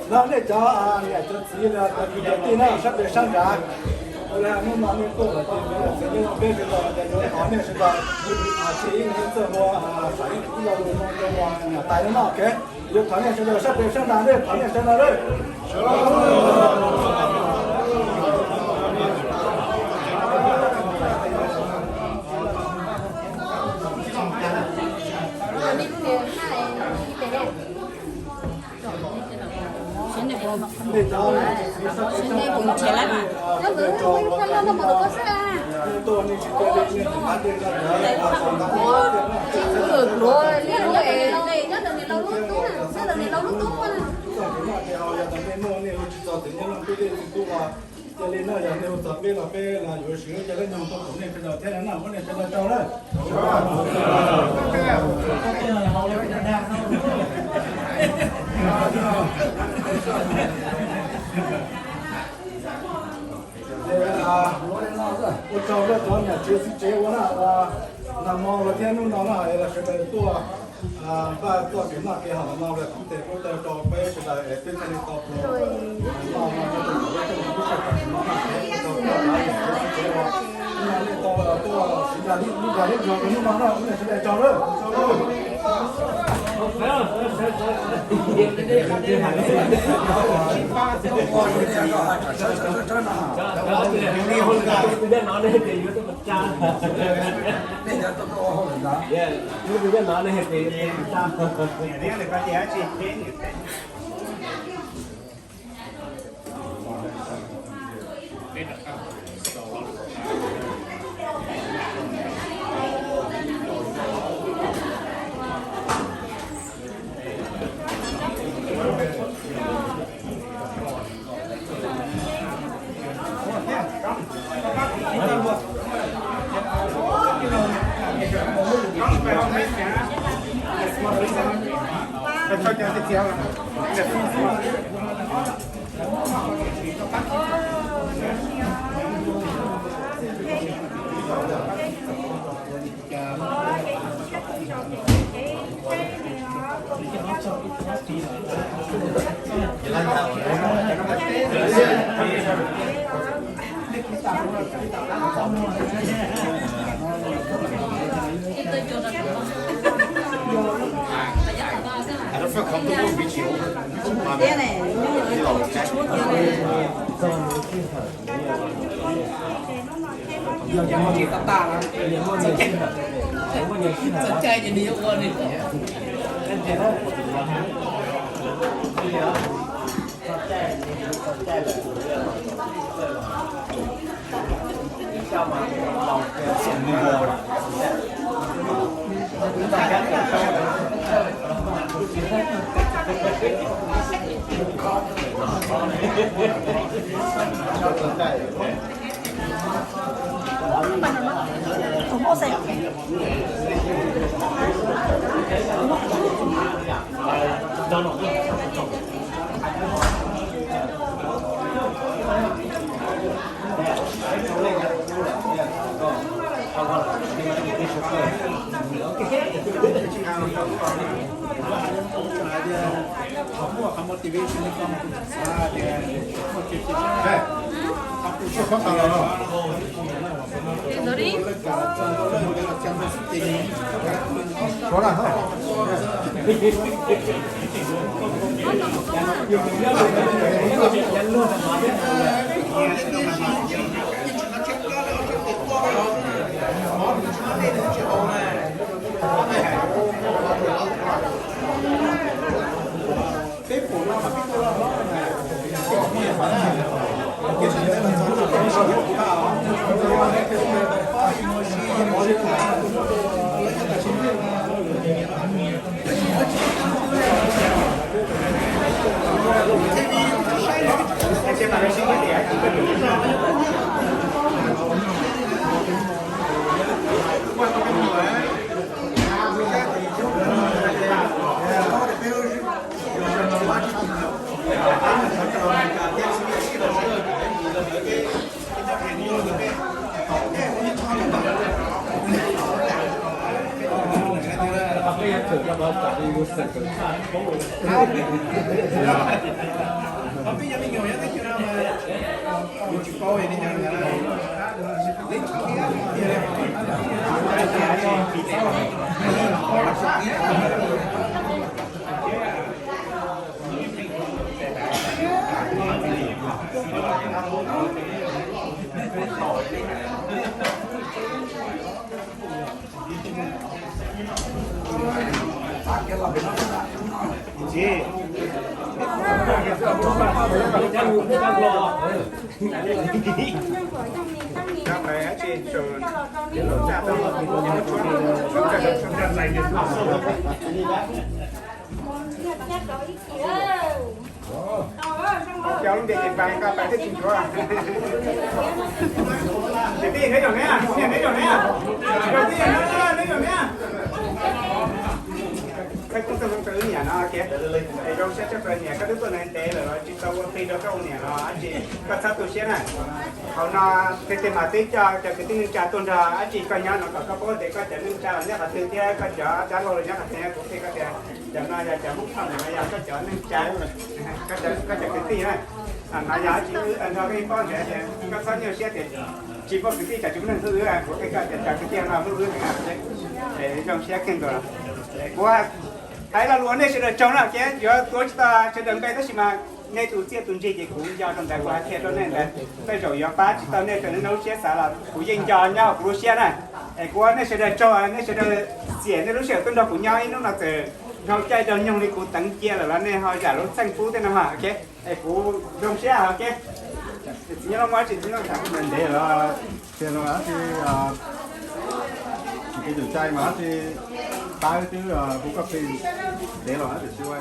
No nej cov niam cov txiv los cov kwv cov tij na sab pem sab nrad, hnub no nej tuaj los ces txiv neej peb sawv daws ces yuav thov nej sawv daws, tsis ib txawj ua, saib ib lo lus no rau niam tais no, ok. Yuav thov nej sawv daws sab pem sab nrad, thov nej sawv daws. Cia li no yog nej ua txog peb los peb yuav siv lub caij lub nyoog tuaj koom nej sawv daws thiab no na, muab nej sawv daws tsaug na. Ua tsaug rau cov niam tsev txiv tsev ua na, nag hmo los thiab hnub no na los sawv daws tuaj npaj txoj kev noj kev haus no los kuv tes kuv taw rau peb sawv daws es peb thiaj li tau noj no rau tus tub sawv daws no na, tau tuaj siv lub zog rau hnub no na, kuv niam sawv daws tsaug lawm. Cov lub ntiaj teb pais nqa pais thiab tsis ntsuav. Kwv tij neb zaum neb, niam neb zaum neb, kwv tij neb zaum neb. Koj kuj txog hloov tau wb niam no thiab. Es zoo siab tshaj plaws niam, koj twb tuaj ntev lawm los tsis tau ua plig rau koj ua niam los dab tsi, koj txhob tu siab na. Hauv no tej tej mas twb coj cov kwv tij neej tsa tuaj nrog dab tsi koj nyob no kom koj paub tias koj cov neej tsa los nyob qhov twg thiab koj cov dab laug los nyob qhov twg, kuv qhia koj tias cov no yog cov Hmoob Thoj, no yog koj cov neej tsa, koj cov kwv tij na. No yog dab tsi wb tau nrog koj ib pob ntawd, koj txhob nyuaj siab tias tsis muaj kwv tij, tsam tsis muaj neeg hlub wb, kuv qhia koj tias cov kwv tij no hlub wb heev. Zoo siab kawg nkaus. Kuv hais lo lus ua nej sawv daws tsaug na, ces yuav tuav tsis tau sawv daws npe tab sis mas nej tus txiaj tus ntsig ces kuv nco rau ntawd, kuv hais qhia rau nej ntawd. Tej zaum yuav pab tsis tau nej raws li nej lub siab xav los kuv yeej nco nyob hauv kuv lub siab na. Es kuv ua nej sawv daws tsaug, nej sawv daws xiam nej lub sij hawm tuaj nrog kuv nyob ib hnub no txawm dhau caij dhau nyoog li kuv teev cia lawm los nej ho zam lub txheej pub thiab no. Es kuv zoo siab heev. Txiv Nyob Lauj, muaj dab tsi txiv Nyob Lauj tham ntev los tiag los dab tsi, tsis kev cai mas dab tsi pab wb twb kuv koj plig ntev los dab tsi ua